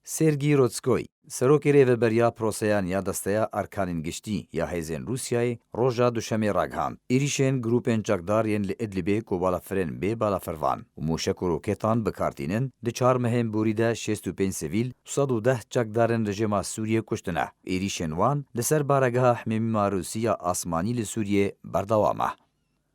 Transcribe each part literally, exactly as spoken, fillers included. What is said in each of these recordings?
Sergî Rotskoy, serokê rêveberiya proseyan ya Desteya Erkanên Giştî ya Hêzên Rûsyayê, roja Duşemê ragihand, êrîşên grûpên çekdar yên li Idlibê ku balafirên bê balafirvan û mûşek û roketan bi kar tînin, di çar mehên borî de şêst û pênc sivîl û sed û deh çekdarên rejîma Sûriyê kuştine. Êrîşên wan li ser baregeha Hemîma Rûsî ya asmanî li Sûriyê berdewam e.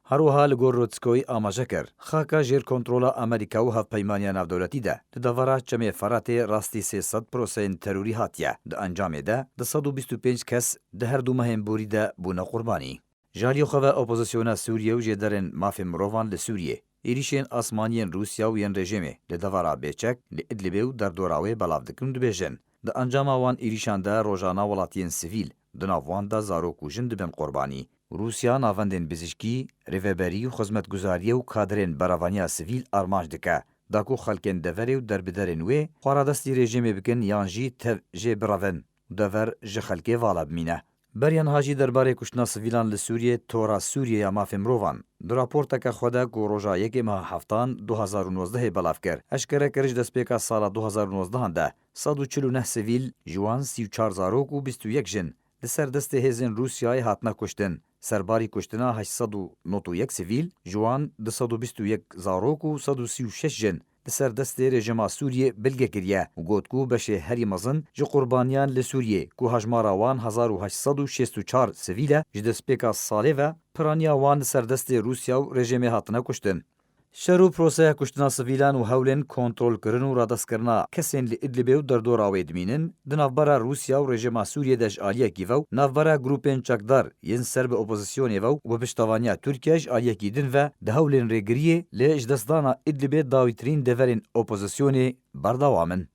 Her wiha li gor Rotskoyî amaje kir, xaka jêr kontrola Amerîka û Hevpeymaniya Navdewletî de di devera Çemê Feratê rastî sê sed proseyên terorî hatiye. Di encamê de du sed û bîst û pênc kes di her du mehên borî de bûne qurbanî. Ji aliyê xwe ve opozisyona Sûriyê û jêderên mafê mirovan li Sûriyê êrîşên asmaniyên Rûsya û yên rejîmê li devera Bêçek, li Idlibê û derdora wê belav dikin û dibêjin, di encama wan êrîşan de rojana welatiyên sivîl, di nav wan de zarok û jin dibin qurbanî. Rûsya navendên bizîşkî, rêveberî û xizmetguzariyê û kadirên berevaniya sivîl armanc dike, da ku xelkên deverê û derbiderên wê xwe radestî rejîmê bikin yan jî tev jê birevin û dever ji xelkê vala bimîne. Beriya niha jî derbarê kuştina sivîlan li Sûriyê, Tora Sûriyê ya Mafê Mirovan di raporteke xwe de ku roja yekê meha heftan du hazar û nozdehê belav kir, eşkere kir ji destpêka sala du hazar û nozdehan de sed û çil û neh sivîl, ji wan sî û çar zarok û bîst û yek jin, li ser destê hêzên Rûsyayê hatine kuştin. Serbarî kuştina heşt sed û nod û yek sivîl, ji wan du sed û bîst û yek zarok û sed û sî û şeş jin, li ser destê rejîma Sûriyê bilge kiriye û got ku beşê herî mezin ji qurbaniyan li Sûriyê, ku hejmara wan hezar û heşt sed û şêst û çar sivîl e, ji destpêka salê ve piraniya wan li ser destê Rûsya û rejîmê hatine kuştin. Şer û proseya kuştina sivîlan û hewlên kontrolkirin û radestkirina kesên li Idlibê û derdora wê dimînin, di navbera Rûsya û rejîma Sûriyê de ji aliyekî ve û navbera grûpên çekdar yên ser bi opozisyonê ve û bi piştevaniya Tirkiye ji aliyekî din ve di hewlên rêgiriyê li ji destdana Idlibê dawîtirîn deverên opozisyonê berdewam in.